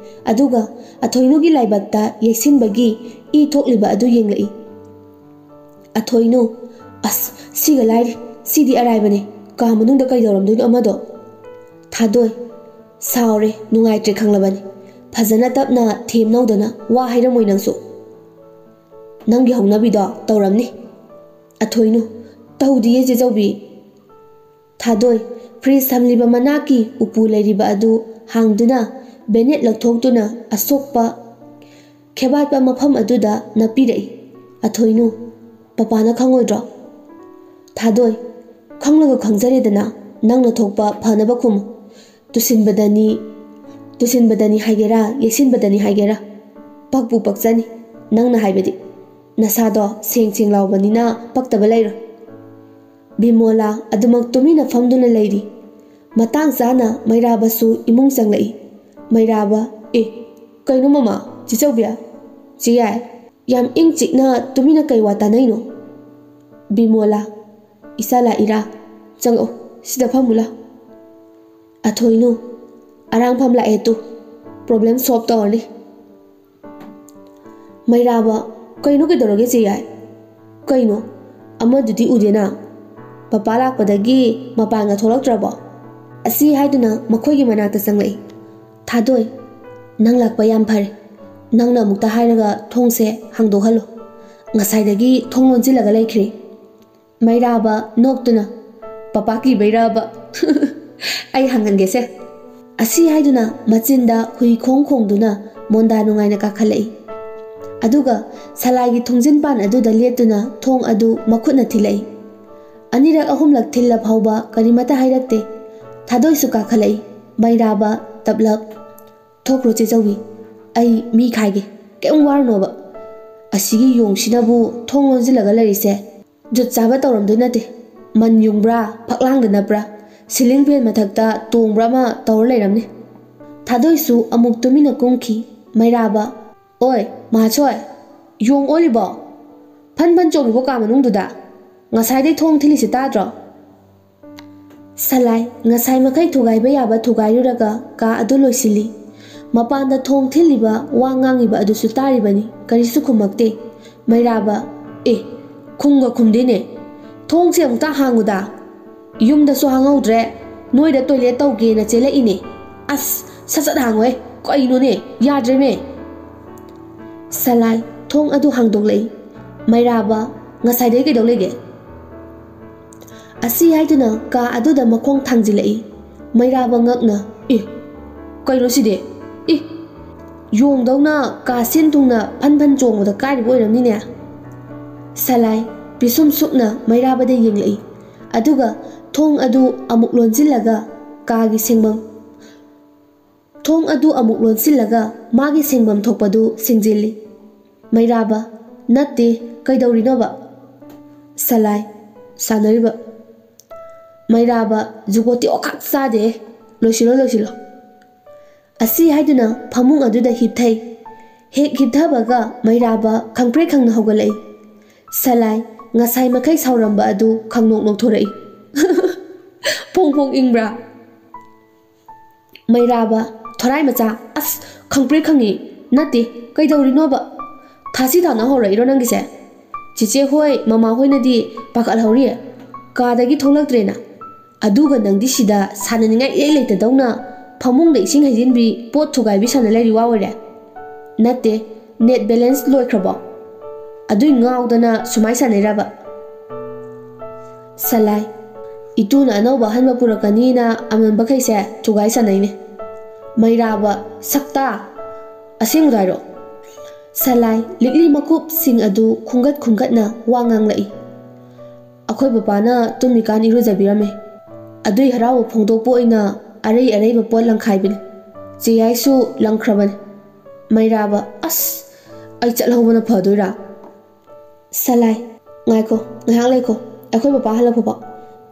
ꯑꯗꯨꯒ ꯑꯊꯣꯏꯅꯨꯒꯤ ꯂꯥꯏꯕꯛꯇ ꯌꯩꯁꯤꯟꯕꯒꯤ ꯏ ꯊꯣꯛꯂꯤꯕ ꯑꯗꯨ ꯌꯦꯡꯂꯛꯏ꯫ ꯑꯊꯣꯏꯅꯨ, "ꯑꯁ, ꯁꯤꯒ ꯂꯥꯏꯔꯤ, ꯁꯤꯗꯤ ꯑꯔꯥꯏꯕꯅꯤ, ꯀꯥ ꯃꯅꯨꯡꯗ ꯀꯩꯗꯧꯔꯝꯗꯣꯏꯅꯣ ꯑꯃꯗꯣ?" ꯊꯥꯗꯣꯏ, "ꯁꯥꯎꯔꯦ, ꯅꯨꯡꯉꯥꯏꯇ꯭ꯔꯦ ꯈꯪꯂꯕꯅꯤ꯫ ꯐꯖꯅ ꯇꯞꯅ ꯊꯦꯝꯅꯧꯗꯅ ꯋꯥ ꯍꯥꯏꯔꯝꯃꯣꯏ ꯅꯪꯁꯨ꯫ ꯅꯪꯒꯤ ꯍꯧꯅꯕꯤꯗꯣ ꯇꯧꯔꯝꯅꯤ꯫" ꯑꯊꯣꯏꯅꯨ, "ꯇꯧꯗꯤꯌꯦ ꯆꯦ ꯆꯧꯕꯤ꯫" ꯊꯥꯗꯣꯏ, ꯐ꯭ꯔꯤꯖ ꯊꯝꯂꯤꯕ ꯃꯅꯥꯛꯀꯤ ꯎꯄꯨ ꯂꯩꯔꯤꯕ ꯑꯗꯨ ꯍꯥꯡꯗꯨꯅ ꯕꯦꯅꯦꯠ ꯂꯧꯊꯣꯛꯇꯨꯅ ꯑꯁꯣꯛꯄ ꯈꯦꯕꯥꯠꯄ ꯃꯐꯝ ꯑꯗꯨꯗ ꯅꯞꯄꯤꯔꯛꯏ꯫ ꯑꯊꯣꯏꯅꯨ, "ꯄꯄꯥꯅ ꯈꯪꯉꯣꯏꯗ꯭ꯔꯣ?" ꯊꯥꯗꯣꯏ, ꯈꯪꯂꯒ ꯈꯪꯖꯔꯦꯗꯅ, ꯅꯪꯅ ꯊꯣꯛꯄ ꯐꯅꯕ ꯈꯨꯝꯃꯨ꯫ ꯇꯨꯁꯤꯟꯕꯗꯅꯤ, ꯇꯨꯁꯤꯟꯕꯗꯅꯤ ꯍꯥꯏꯒꯦꯔꯥ, ꯌꯦꯠꯁꯤꯟꯕꯗꯅꯤ ꯍꯥꯏꯒꯦꯔꯥ, ꯄꯛꯄꯨ ꯄꯛꯆꯅꯤ꯫ ꯅꯪꯅ ꯍꯥꯏꯕꯗꯤ, ꯅꯁꯥꯗꯣ ꯁꯦꯡ ꯁꯦꯡ ꯂꯥꯎꯕꯅꯤꯅ ꯄꯛꯇꯕ ꯂꯩꯔꯣꯏ꯫ ꯕꯤꯃꯣꯂꯥ ꯑꯗꯨꯃꯛ ꯇꯨꯃꯤꯟꯅ ꯐꯝꯗꯨꯅ ꯂꯩꯔꯤ꯫ ꯃꯇꯥꯡ ꯆꯥꯅ ꯃꯩꯔꯥꯕꯁꯨ ꯏꯃꯨꯡ ꯆꯪꯂꯛꯏ꯫ ꯃꯩꯔꯥꯕ, "ꯑꯦ, ꯀꯩꯅꯣ ꯃꯃꯥ, ꯆꯦ ꯆꯧꯕꯤ? ꯆꯦ ꯌꯥꯏ, ꯌꯥꯝ ꯏꯪ ꯆꯤꯛꯅ ꯇꯨꯃꯤꯟꯅ ꯀꯩ ꯋꯥ ꯇꯥꯅꯩꯅꯣ?" ꯕꯤꯃꯣꯂꯥ, "ꯏꯆꯥ ꯂꯥꯛꯏꯔꯥ? ꯆꯪꯉꯛꯑꯣ, ꯁꯤꯗ ꯐꯝꯃꯨ ꯂꯥꯎ꯫" ꯑꯊꯣꯏꯅꯨ, "ꯑꯔꯥꯡꯐꯝ ꯂꯥꯛꯑꯦ ꯇꯨ, problem solve ꯇꯧꯔꯅꯤ꯫" ꯃꯩꯔꯥꯕ, "ꯀꯩꯅꯣ, ꯀꯩꯗꯧꯔꯒꯦ ꯆꯦ ꯌꯥꯏ? ꯀꯩꯅꯣ, ꯑꯃꯗꯨꯗꯤ ꯎꯗꯦꯅ? ꯄꯄꯥ ꯂꯥꯛꯄꯗꯒꯤ ꯃꯄꯥꯟꯒ ꯊꯣꯛꯂꯛꯇ꯭ꯔꯕꯣ?" ꯑꯁꯤ ꯍꯥꯏꯗꯨꯅ ꯃꯈꯣꯏꯒꯤ ꯃꯅꯥꯛꯇ ꯆꯪꯂꯛꯏ꯫ "ꯊꯥꯗꯣꯏ, ꯅꯪ ꯂꯥꯛꯄ ꯌꯥꯝ ꯐꯔꯦ꯫ ꯅꯪꯅ ꯑꯃꯨꯛꯇ ꯍꯥꯏꯔꯒ ꯊꯣꯡꯁꯦ ꯍꯥꯡꯗꯣꯛꯍꯜꯂꯣ꯫ ꯉꯁꯥꯏꯗꯒꯤ ꯊꯣꯡ ꯂꯣꯟꯁꯤꯜꯂꯒ ꯂꯩꯈ꯭ꯔꯦ꯫" ꯃꯩꯔꯥꯕ ꯅꯣꯛꯇꯨꯅ, "ꯄꯄꯥ ꯀꯤꯕꯩꯔꯕ? ꯑꯩ ꯍꯥꯡꯍꯟꯒꯦꯁꯦ꯫" ꯑꯁꯤ ꯍꯥꯏꯗꯨꯅ ꯃꯆꯤꯟꯗ ꯍꯨꯏ ꯈꯣꯡ ꯈꯣꯡꯗꯨꯅ ꯃꯣꯟꯗꯥ ꯅꯨꯡꯉꯥꯏꯅ ꯀꯥꯈꯠꯂꯛꯏ꯫ ꯑꯗꯨꯒ ꯁꯂꯥꯏꯒꯤ ꯊꯣꯡꯖꯤꯟ ꯄꯥꯟ ꯑꯗꯨꯗ ꯂꯦꯞꯇꯨꯅ ꯊꯣꯡ ꯑꯗꯨ ꯃꯈꯨꯠꯅ ꯊꯤꯜꯂꯛꯏ꯫ ꯑꯅꯤꯔꯛ ꯑꯍꯨꯝꯂꯛ ꯊꯤꯜꯂ ꯐꯥꯎꯕ ꯀꯔꯤꯃꯠꯇ ꯍꯥꯏꯔꯛꯇꯦ꯫ ꯊꯥꯗꯣꯏꯁꯨ ꯀꯥꯈꯠꯂꯛꯏ꯫ ꯃꯩꯔꯥꯕ ꯇꯞꯂꯞ, "ꯊꯣꯛꯈ꯭ꯔꯣ ꯆꯦ ꯆꯧꯕꯤ, ꯑꯩ ꯃꯤ ꯈꯥꯏꯒꯦ, ꯀꯩꯝ ꯋꯥꯔꯨꯅꯣꯕ꯫ ꯑꯁꯤꯒꯤ ꯌꯣꯡꯁꯤꯅꯕꯨ ꯊꯣꯡ ꯂꯣꯟꯁꯤꯜꯂꯒ ꯂꯩꯔꯤꯁꯦ ꯖꯨꯠ ꯆꯥꯕ ꯇꯧꯔꯝꯗꯣꯏ ꯅꯠꯇꯦ꯫ ꯃꯟ ꯌꯨꯡꯕ꯭ꯔꯥ, ꯐꯛꯂꯥꯡꯗ ꯅꯞꯄ꯭ꯔꯥ, ceiling fan ꯃꯊꯛꯇ ꯇꯣꯡꯕ꯭ꯔꯥ ꯑꯃ ꯇꯧꯔ ꯂꯩꯔꯝꯅꯤ꯫" ꯊꯥꯗꯣꯏꯁꯨ ꯑꯃꯨꯛ ꯇꯨꯃꯤꯟꯅ ꯀꯨꯝꯈꯤ꯫ ꯃꯩꯔꯥꯕ, "ꯑꯣꯏ ꯃꯍꯥꯁꯣꯏ, ꯌꯣꯡ ꯑꯣꯜꯂꯤꯕꯣ? ꯐꯟ ꯐꯟ ꯆꯣꯡꯉꯤꯕꯣ ꯀꯥ ꯃꯅꯨꯡꯗꯨꯗ? ꯉꯁꯥꯏꯗꯩ ꯊꯣꯡ ꯊꯤꯜꯂꯤꯁꯦ ꯇꯥꯗ꯭ꯔꯣ?" ꯁꯂꯥꯏ ꯉꯁꯥꯏ ꯃꯈꯩ ꯊꯨꯒꯥꯏꯕ ꯌꯥꯕ ꯊꯨꯒꯥꯏꯔꯨꯔꯒ ꯀꯥ ꯑꯗꯨ ꯂꯣꯏꯁꯤꯜꯂꯤ꯫ ꯃꯄꯥꯟꯗ ꯊꯣꯡ ꯊꯤꯜꯂꯤꯕ ꯋꯥ ꯉꯥꯡꯉꯤꯕ ꯑꯗꯨꯁꯨ ꯇꯥꯔꯤꯕꯅꯤ, ꯀꯔꯤꯁꯨ ꯈꯨꯝꯃꯛꯇꯦ꯫ ꯃꯩꯔꯥꯕ, "ꯑꯦ, ꯈꯨꯝꯒ ꯈꯨꯝꯗꯦꯅꯦ꯫ ꯊꯣꯡꯁꯦ ꯑꯃꯨꯛꯇ ꯍꯥꯡꯉꯨꯗ꯫ ꯌꯨꯝꯗꯁꯨ ꯍꯥꯡꯍꯧꯗ꯭ꯔꯦ, ꯅꯣꯏꯗ toilet ꯇꯧꯒꯦꯅ ꯆꯦꯜꯂꯛꯏꯅꯦ꯫ ꯑꯁ, ꯁꯠ ꯁꯠ ꯍꯥꯡꯉꯣꯍꯦ, ꯀꯩꯅꯣꯅꯦ, ꯌꯥꯗ꯭ꯔꯦꯃꯦ꯫" ꯁꯂꯥꯏ ꯊꯣꯡ ꯑꯗꯨ ꯍꯥꯡꯗꯣꯛꯂꯛꯏ꯫ ꯃꯩꯔꯥꯕ, "ꯉꯁꯥꯏꯗꯩ ꯀꯩꯗꯧ ꯂꯩꯒꯦ?" ꯑꯁꯤ ꯍꯥꯏꯗꯨꯅ ꯀꯥ ꯑꯗꯨꯗ ꯃꯈꯣꯡ ꯊꯥꯡꯖꯤꯜꯂꯛꯏ꯫ ꯃꯩꯔꯥꯕ ꯉꯛꯅ, "ꯑꯦ, ꯀꯩꯅꯣ ꯁꯤꯗꯤ? ꯑꯦ, ꯌꯣꯡꯗꯧꯅ ꯀꯥ ꯁꯤꯟ ꯊꯨꯡꯅ ꯐꯟ ꯐꯟ ꯆꯣꯡꯕꯗ ꯀꯥꯏꯔꯤꯕ ꯑꯣꯏꯔꯝꯅꯤꯅꯦ꯫" ꯁꯂꯥꯏ, ꯄꯤꯁꯨꯝ ꯁꯨꯛꯅ ꯃꯩꯔꯥꯕꯗ ꯌꯦꯡꯂꯛꯏ꯫ ꯑꯗꯨꯒ ꯊꯣꯡ ꯑꯗꯨ ꯑꯃꯨꯛ ꯂꯣꯟꯁꯤꯜꯂꯒ ꯀꯥꯒꯤ ꯁꯦꯡꯐꯝ ꯊꯣꯡ ꯑꯗꯨ ꯑꯃꯨꯛ ꯂꯣꯟꯁꯤꯜꯂꯒ ꯃꯥꯒꯤ ꯁꯦꯡꯐꯝ ꯊꯣꯛꯄꯗꯨ ꯁꯦꯡꯖꯤꯜꯂꯤ꯫ ꯃꯩꯔꯥꯕ, "ꯅꯠꯇꯦ, ꯀꯩꯗꯧꯔꯤꯅꯣꯕ?" ꯁꯂꯥꯏ, "ꯁꯥꯟꯅꯔꯤꯕ꯫" ꯃꯩꯔꯥꯕ, "ꯖꯨꯒꯣꯠꯇꯤ ꯑꯣꯈꯥꯛ ꯆꯥꯗꯦ꯫ ꯂꯣꯏꯁꯤꯜꯂꯣ, ꯂꯣꯏꯁꯤꯜꯂꯣ꯫" ꯑꯁꯤ ꯍꯥꯏꯗꯨꯅ ꯐꯃꯨꯡ ꯑꯗꯨꯗ ꯍꯤꯞꯊꯩ꯫ ꯍꯦꯛ ꯍꯤꯞꯊꯕꯒ ꯃꯩꯔꯥꯕ ꯈꯪꯄ꯭ꯔꯦꯛ ꯈꯪꯅ ꯍꯧꯒꯠꯂꯛꯏ꯫ ꯁꯂꯥꯏ, ꯉꯁꯥꯏ ꯃꯈꯩ ꯁꯥꯎꯔꯝꯕ ꯑꯗꯨ ꯈꯪꯅꯣꯛ ꯅꯣꯛꯊꯣꯔꯛꯏ꯫ "ꯐꯣꯡ ꯐꯣꯡ ꯏꯪꯕ꯭ꯔꯥ?" ꯃꯩꯔꯥꯕ, "ꯊꯣꯔꯥꯏ ꯃꯆꯥ, ꯑꯁ, ꯈꯪꯄ꯭ꯔꯦꯛ ꯈꯪꯉꯤ꯫ ꯅꯠꯇꯦ, ꯀꯩꯗꯧꯔꯤꯅꯣꯕ? ꯊꯥꯁꯤ ꯊꯥꯅ ꯍꯧꯔꯛꯏꯔꯣ ꯅꯪꯒꯤꯁꯦ? ꯆꯦꯆꯦ ꯍꯣꯏ, ꯃꯃꯥ ꯍꯣꯏꯅꯗꯤ ꯄꯥꯈꯠꯍꯧꯔꯤ꯫ ꯀꯥꯗꯒꯤ ꯊꯣꯛꯂꯛꯇ꯭ꯔꯦꯅ꯫ ꯑꯗꯨꯒ ꯅꯪꯗꯤ ꯁꯤꯗ ꯁꯥꯟꯅꯅꯤꯡꯉꯥꯏ ꯏꯔꯩ ꯂꯩꯇꯗꯧꯅ ꯐꯃꯨꯡꯗ ꯏꯁꯤꯡ ꯍꯩꯖꯤꯟꯕꯤ, ꯄꯣꯠ ꯊꯨꯒꯥꯏꯕꯤ ꯁꯥꯟꯅ ꯂꯩꯔꯤ ꯋꯥ ꯑꯣꯏꯔꯦ꯫ ꯅꯠꯇꯦ, net balance ꯂꯣꯏꯈ꯭ꯔꯕꯣ? ꯑꯗꯨꯏ ꯉꯥꯎꯗꯅ ꯁꯨꯃꯥꯏ ꯁꯥꯟꯅꯩꯔꯕ?" ꯁꯂꯥꯏ, "ꯏꯇꯨꯅ ꯑꯅꯧꯕ ꯑꯍꯟꯕ ꯄꯨꯔꯛꯀꯅꯤꯅ ꯑꯃꯟꯕꯈꯩꯁꯦ ꯊꯨꯒꯥꯏ ꯁꯥꯟꯅꯩꯅꯦ꯫" ꯃꯩꯔꯥꯕ, "ꯁꯛꯇꯥ! ꯑꯁꯦꯡꯕꯗꯣ ꯍꯥꯏꯔꯣ?" ꯁꯂꯥꯏ, ꯂꯤꯛꯂꯤ ꯃꯀꯨꯞꯁꯤꯡ ꯑꯗꯨ ꯈꯨꯝꯒꯠ ꯈꯨꯝꯒꯠꯅ ꯋꯥ ꯉꯥꯡꯂꯛꯏ꯫ "ꯑꯩꯈꯣꯏ ꯕꯕꯥꯅ ꯇꯨꯝꯃꯤꯀꯥꯟ ꯏꯔꯨꯖꯕꯤꯔꯝꯃꯦ꯫ ꯑꯗꯨꯏ ꯍꯔꯥꯎꯕ ꯐꯣꯡꯗꯣꯛꯄ ꯑꯣꯏꯅ ꯑꯔꯩ ꯑꯔꯩꯕ ꯄꯣꯠ ꯂꯪꯈꯥꯏꯕꯅꯤ꯫ ꯆꯦꯌꯥꯏꯁꯨ ꯂꯪꯈ꯭ꯔꯕꯅꯤ꯫" ꯃꯩꯔꯥꯕ, "ꯑꯁ! ꯑꯩ ꯆꯠꯍꯧꯕꯅ ꯐꯗꯣꯏꯔꯥ?" ꯁꯂꯥꯏ, "ꯉꯥꯏꯈꯣ, ꯉꯥꯏꯍꯥꯛ ꯂꯩꯈꯣ꯫ ꯑꯩꯈꯣꯏ ꯕꯕꯥ ꯍꯜꯂꯛꯄ ꯐꯥꯎ꯫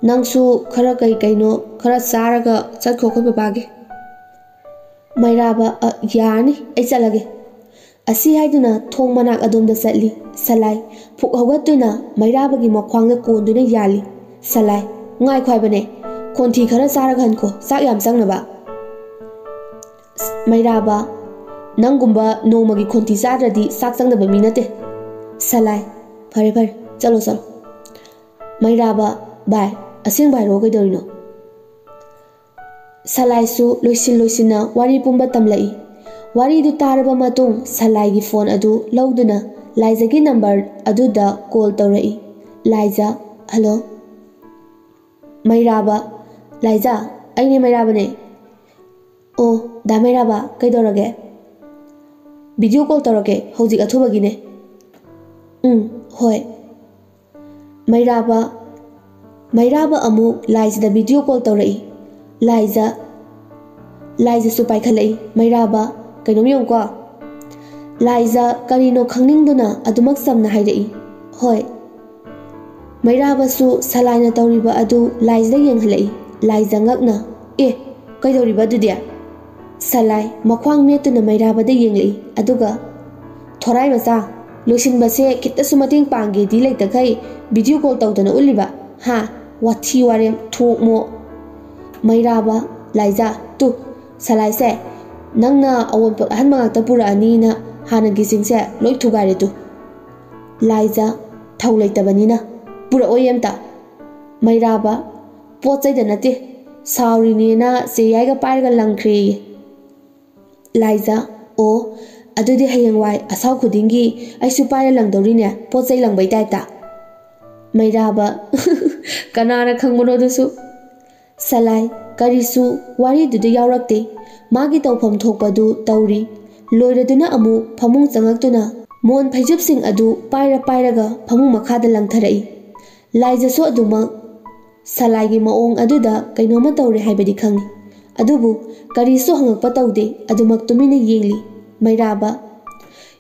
ꯅꯪꯁꯨ ꯈꯔ ꯀꯩ ꯀꯩꯅꯣ ꯈꯔ ꯆꯥꯔꯒ ꯆꯠꯈꯣ ꯑꯩꯈꯣꯏ ꯕꯕꯥꯒꯤ꯫" ꯃꯩꯔꯥꯕ, "ꯑ, ꯌꯥꯔꯅꯤ, ꯑꯩ ꯆꯠꯂꯒꯦ꯫" ꯑꯁꯤ ꯍꯥꯏꯗꯨꯅ ꯊꯣꯡ ꯃꯅꯥꯛ ꯑꯗꯣꯝꯗ ꯆꯠꯂꯤ꯫ ꯁꯂꯥꯏ, ꯐꯨꯛ ꯍꯧꯒꯠꯇꯨꯅ ꯃꯩꯔꯥꯕꯒꯤ ꯃꯈ꯭ꯋꯥꯡꯗ ꯀꯣꯟꯗꯨꯅ ꯌꯥꯜꯂꯤ꯫ ꯁꯂꯥꯏ, "ꯉꯥꯏꯈꯣ ꯍꯥꯏꯕꯅꯦ, ꯈꯣꯟꯊꯤ ꯈꯔ ꯆꯥꯔꯒ ꯍꯟꯈꯣ, ꯆꯥꯛ ꯌꯥꯝ ꯆꯪꯅꯕ꯫" ꯃꯩꯔꯥꯕ, "ꯅꯪꯒꯨꯝꯕ ꯅꯣꯡꯃꯒꯤ ꯈꯣꯟꯊꯤ ꯆꯥꯗ꯭ꯔꯗꯤ ꯆꯥꯛ ꯆꯪꯗꯕ ꯃꯤ ꯅꯠꯇꯦ꯫" ꯁꯂꯥꯏ, "ꯐꯔꯦ ꯐꯔꯦ, ꯆꯠꯂꯣ ꯆꯠꯂꯣ꯫" ꯃꯩꯔꯥꯕ, "ꯚꯥꯏ, ꯑꯁꯦꯡꯕ ꯍꯥꯏꯔꯛꯑꯣ, ꯀꯩꯗꯧꯔꯤꯅꯣ?" ꯁꯂꯥꯏꯁꯨ ꯂꯣꯏꯁꯤꯟ ꯂꯣꯏꯁꯤꯟꯅ ꯋꯥꯔꯤ ꯄꯨꯝꯕ ꯇꯝꯂꯛꯏ꯫ ꯋꯥꯔꯤꯗꯨ ꯇꯥꯔꯕ ꯃꯇꯨꯡ ꯁꯂꯥꯏꯒꯤ ꯐꯣꯟ ꯑꯗꯨ ꯂꯧꯗꯨꯅ ꯂꯥꯏꯖꯒꯤ ꯅꯝꯕꯔ ꯑꯗꯨꯗ ꯀꯣꯜ ꯇꯧꯔꯛꯏ꯫ ꯂꯥꯏꯖ, "ꯍꯜꯂꯣ꯫" ꯃꯩꯔꯥꯕ, "ꯂꯥꯏꯖ, ꯑꯩꯅꯦ ꯃꯩꯔꯥꯕꯅꯦ꯫" "ꯑꯣ, ꯗꯥ ꯃꯩꯔꯥꯕ, ꯀꯩꯗꯧꯔꯒꯦ?" "ꯚꯤꯗꯤꯑꯣ ꯀꯣꯜ ꯇꯧꯔꯛꯀꯦ, ꯍꯧꯖꯤꯛ ꯑꯊꯨꯕꯒꯤꯅꯦ꯫" "ꯎꯝ, ꯍꯣꯏ꯫" ꯃꯩꯔꯥꯕ ꯃꯩꯔꯥꯕ ꯑꯃꯨꯛ ꯂꯥꯏꯖꯗ ꯚꯤꯗꯤꯑꯣ ꯀꯣꯜ ꯇꯧꯔꯛꯏ꯫ ꯂꯥꯏꯖ ꯂꯥꯏꯖꯁꯨ ꯄꯥꯏꯈꯠꯂꯛꯏ꯫ ꯃꯩꯔꯥꯕ, ꯀꯩꯅꯣꯝ ꯌꯦꯡꯉꯨꯀꯣ꯫ ꯂꯥꯏꯖ ꯀꯔꯤꯅꯣ ꯈꯪꯅꯤꯡꯗꯨꯅ ꯑꯗꯨꯃꯛ ꯆꯝꯅ ꯍꯥꯏꯔꯛꯏ, "ꯍꯣꯏ꯫" ꯃꯩꯔꯥꯕꯁꯨ ꯁꯂꯥꯏꯅ ꯇꯧꯔꯤꯕ ꯑꯗꯨ ꯂꯥꯏꯖꯗ ꯌꯦꯡꯍꯜꯂꯛꯏ꯫ ꯂꯥꯏꯖ ꯉꯛꯅ, "ꯑꯦ, ꯀꯩꯗꯧꯔꯤꯕ ꯑꯗꯨꯗꯤ?" ꯁꯂꯥꯏ ꯃꯈ꯭ꯋꯥꯡ ꯃꯦꯠꯇꯨꯅ ꯃꯩꯔꯥꯕꯗ ꯌꯦꯡꯂꯛꯏ꯫ ꯑꯗꯨꯒ, "ꯊꯣꯔꯥꯏ ꯃꯆꯥ, ꯂꯣꯏꯁꯤꯟꯕꯁꯦ ꯈꯤꯇꯁꯨ ꯃꯇꯦꯡ ꯄꯥꯡꯒꯦꯗꯤ ꯂꯩꯇꯈꯩ ꯚꯤꯗꯤꯑꯣ ꯀꯣꯜ ꯇꯧꯗꯅ ꯎꯠꯂꯤꯕ? ꯍꯥ? ꯋꯥꯊꯤ ꯋꯥꯔꯦꯝ, ꯊꯣꯛꯃꯣ!" ꯃꯩꯔꯥꯕ, ꯂꯥꯏꯖ, ꯇꯨ, ꯁꯂꯥꯏꯁꯦ, ꯅꯪꯅ ꯑꯑꯣꯟꯄꯣꯠ ꯑꯍꯟꯕ ꯉꯥꯛꯇ ꯄꯨꯔꯛꯑꯅꯤꯅ ꯍꯥꯟꯅꯒꯤꯁꯤꯡꯁꯦ ꯂꯣꯏ ꯊꯨꯒꯥꯏꯔꯦ ꯇꯨ꯫ ꯂꯥꯏꯖ, ꯊꯧ ꯂꯩꯇꯕꯅꯤꯅ ꯄꯨꯔꯛꯑꯣꯏ ꯑꯝꯇ꯫ ꯃꯩꯔꯥꯕ, ꯄꯣꯠ ꯆꯩꯗ ꯅꯠꯇꯦ, ꯁꯥꯎꯔꯤꯅꯦꯅ ꯆꯦꯌꯥꯏꯒ ꯄꯥꯏꯔꯒ ꯂꯪꯈ꯭ꯔꯦꯌꯦ꯫ ꯂꯥꯏꯖ, ꯑꯣ, ꯑꯗꯨꯗꯤ ꯍꯌꯦꯡꯋꯥꯏ ꯑꯁꯥꯎ ꯈꯨꯗꯤꯡꯒꯤ ꯑꯩꯁꯨ ꯄꯥꯏꯔ ꯂꯪꯗꯧꯔꯤꯅꯦ, ꯄꯣꯠ ꯆꯩ ꯂꯪꯕꯩ ꯇꯥꯏꯞꯇ꯫ ꯃꯩꯔꯥꯕ, ꯀꯅꯥꯅ ꯈꯪꯕꯅꯣ ꯑꯗꯨꯁꯨ? ꯁꯂꯥꯏ ꯀꯔꯤꯁꯨ ꯋꯥꯔꯤꯗꯨꯗ ꯌꯥꯎꯔꯛꯇꯦ꯫ ꯃꯥꯒꯤ ꯇꯧꯐꯝ ꯊꯣꯛꯄꯗꯨ ꯇꯧꯔꯤ꯫ ꯂꯣꯏꯔꯗꯨꯅ ꯑꯃꯨꯛ ꯐꯃꯨꯡ ꯆꯪꯉꯛꯇꯨꯅ ꯃꯣꯟ ꯐꯩꯖꯨꯞꯁꯤꯡ ꯑꯗꯨ ꯄꯥꯏꯔ ꯄꯥꯏꯔꯒ ꯐꯃꯨꯡ ꯃꯈꯥꯗ ꯂꯪꯊꯔꯛꯏ꯫ ꯂꯥꯏꯖꯁꯨ ꯑꯗꯨꯃꯛ ꯁꯂꯥꯏꯒꯤ ꯃꯑꯣꯡ ꯑꯗꯨꯗ ꯀꯩꯅꯣꯝꯃ ꯇꯧꯔꯦ ꯍꯥꯏꯕꯗꯤ ꯈꯪꯏ꯫ ꯑꯗꯨꯕꯨ ꯀꯔꯤꯁꯨ ꯍꯪꯉꯛꯄ ꯇꯧꯗꯦ, ꯑꯗꯨꯃꯛ ꯇꯨꯃꯤꯟꯅ ꯌꯦꯡꯂꯤ꯫ ꯃꯩꯔꯥꯕ,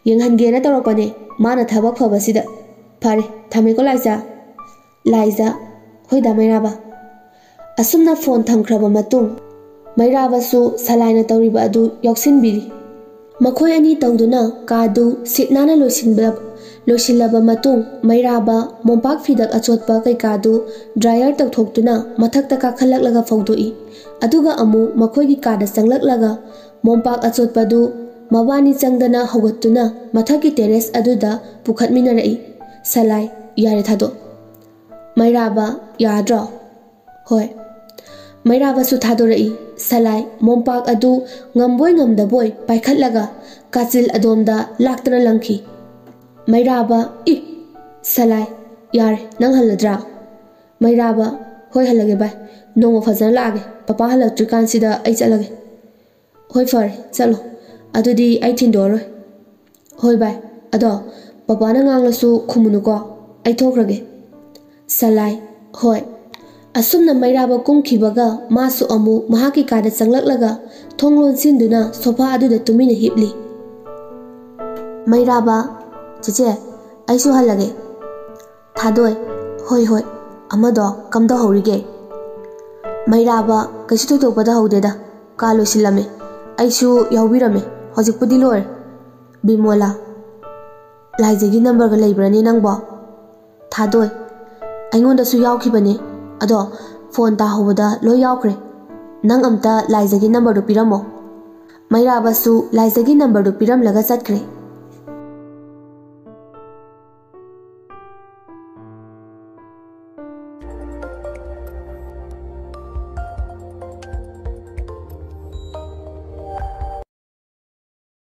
ꯌꯦꯡꯍꯟꯒꯦꯅ ꯇꯧꯔꯛꯄꯅꯦ, ꯃꯥꯅ ꯊꯕꯛ ꯐꯕꯁꯤꯗ꯫ ꯐꯔꯦ, ꯊꯝꯃꯦꯀꯣ ꯂꯥꯏꯖ꯫ ꯂꯥꯏꯖ, ꯍꯣꯏꯗ ꯃꯩꯔꯥꯕ꯫ ꯑꯁꯨꯝꯅ ꯐꯣꯟ ꯊꯝꯈ꯭ꯔꯕ ꯃꯇꯨꯡ, ꯃꯩꯔꯥꯕꯁꯨ ꯁꯂꯥꯏꯅ ꯇꯧꯔꯤꯕ ꯑꯗꯨ ꯌꯥꯎꯁꯤꯟꯕꯤꯔꯤ꯫ ꯃꯈꯣꯏ ꯑꯅꯤ ꯇꯧꯗꯨꯅ ꯀꯥꯗꯨ ꯁꯤꯠ ꯅꯥꯟꯅ ꯂꯣꯏꯁꯤꯟꯕ-, ꯂꯣꯏꯁꯤꯜꯂꯕ ꯃꯇꯨꯡ, ꯃꯩꯔꯥꯕ ꯃꯣꯝꯄꯥꯛ ꯐꯤꯗꯛ ꯑꯆꯣꯠꯄ ꯀꯩꯀꯥꯗꯨ ꯗ꯭ꯔꯥꯏꯌꯔ ꯇꯧꯊꯣꯛꯇꯨꯅ ꯃꯊꯛꯇ ꯀꯥꯈꯠꯂꯛꯂꯒ ꯐꯧꯗꯣꯛꯏ꯫ ꯑꯗꯨꯒ ꯑꯃꯨꯛ ꯃꯈꯣꯏꯒꯤ ꯀꯥꯗ ꯆꯪꯂꯛꯂꯒ ꯃꯣꯝꯄꯥꯛ ꯑꯆꯣꯠꯄꯗꯨ ꯃꯕꯥꯅꯤ ꯆꯪꯗꯅ ꯍꯧꯒꯠꯇꯨꯅ ꯃꯊꯛꯀꯤ ꯇꯦꯔꯦꯁ ꯑꯗꯨꯗ ꯄꯨꯈꯠꯃꯤꯟꯅꯔꯛꯏ꯫ ꯁꯂꯥꯏ, ꯌꯥꯔꯦ, ꯊꯥꯗꯣꯛ꯫ ꯃꯩꯔꯥꯕ, ꯌꯥꯗ꯭ꯔꯣ? ꯍꯣꯏ꯫ ꯃꯩꯔꯥꯕꯁꯨ ꯊꯥꯗꯣꯔꯛꯏ꯫ ꯁꯂꯥꯏ ꯃꯣꯝꯄꯥꯛ ꯑꯗꯨ ꯉꯝꯕꯣꯏ ꯉꯝꯗꯕꯣꯏ ꯄꯥꯏꯈꯠꯂꯒ ꯀꯥꯆꯤꯜ ꯑꯗꯣꯝꯗ ꯂꯥꯛꯇꯅ ꯂꯪꯈꯤ꯫ ꯃꯩꯔꯥꯕ, ꯏ! ꯁꯂꯥꯏ, ꯌꯥꯔꯦ, ꯅꯪ ꯍꯜꯂꯗ꯭ꯔꯥ? ꯃꯩꯔꯥꯕ, ꯍꯣꯏ, ꯍꯜꯂꯒꯦ ꯚꯥꯏ꯫ ꯅꯣꯡꯃ ꯐꯖꯅ ꯂꯥꯛꯑꯒꯦ꯫ ꯄꯄꯥ ꯍꯜꯂꯛꯇ꯭ꯔꯤꯀꯥꯟꯁꯤꯗ ꯑꯩ ꯆꯠꯂꯒꯦ꯫ ꯍꯣꯏ, ꯐꯔꯦ, ꯆꯠꯂꯣ꯫ ꯑꯗꯨꯗꯤ ꯑꯩ ꯊꯤꯟꯗꯣꯛꯑꯔꯣꯏ꯫ ꯍꯣꯏ ꯚꯥꯏ, ꯑꯗꯣ ꯄꯄꯥꯅ ꯉꯥꯡꯂꯁꯨ ꯈꯨꯝꯃꯨꯅꯨꯀꯣ, ꯑꯩ ꯊꯣꯛꯈ꯭ꯔꯒꯦ꯫ ꯁꯂꯥꯏ, ꯍꯣꯏ꯫ ꯑꯁꯨꯝꯅ ꯃꯩꯔꯥꯕ ꯀꯨꯝꯈꯤꯕꯒ ꯃꯥꯁꯨ ꯑꯃꯨꯛ ꯃꯍꯥꯛꯀꯤ ꯀꯥꯗ ꯆꯪꯂꯛꯂꯒ ꯊꯣꯡ ꯂꯣꯟꯁꯤꯟꯗꯨꯅ ꯁꯣꯐꯥ ꯑꯗꯨꯗ ꯇꯨꯃꯤꯟꯅ ꯍꯤꯞꯂꯤ꯫ ꯃꯩꯔꯥꯕ, ꯆꯦꯆꯦ, ꯑꯩꯁꯨ ꯍꯜꯂꯒꯦ꯫ ꯊꯥꯗꯣꯏ, ꯍꯣꯏ ꯍꯣꯏ, ꯑꯃꯗꯣ ꯀꯝꯗꯧꯍꯧꯔꯤꯒꯦ? ꯃꯩꯔꯥꯕ, ꯀꯩꯁꯨ ꯊꯣꯏꯗꯣꯛꯄ ꯇꯧꯍꯧꯗꯦꯗ, ꯀꯥ ꯂꯣꯏꯁꯤꯜꯂꯝꯃꯦ, ꯑꯩꯁꯨ ꯌꯥꯎꯕꯤꯔꯝꯃꯦ, ꯍꯧꯖꯤꯛꯄꯨꯗꯤ ꯂꯣꯏꯔꯦ꯫ ꯕꯤꯃꯣꯂꯥ, ꯂꯥꯏꯖꯒꯤ ꯅꯝꯕꯔꯒ ꯂꯩꯕ꯭ꯔꯅꯦ ꯅꯪꯕꯣ? ꯊꯥꯗꯣꯏ, ꯑꯩꯉꯣꯟꯗꯁꯨ ꯌꯥꯎꯈꯤꯕꯅꯦ, ꯑꯗꯣ ꯐꯣꯟ ꯇꯥꯍꯧꯕꯗ ꯂꯣꯏ ꯌꯥꯎꯈ꯭ꯔꯦ꯫ ꯅꯪ ꯑꯝꯇ ꯂꯥꯏꯖꯒꯤ ꯅꯝꯕꯔꯗꯨ ꯄꯤꯔꯝꯃꯣ꯫ ꯃꯩꯔꯥꯕꯁꯨ ꯂꯥꯏꯖꯒꯤ ꯅꯝꯕꯔꯗꯨ ꯄꯤꯔꯝꯂꯒ ꯆꯠꯈ꯭ꯔꯦ꯫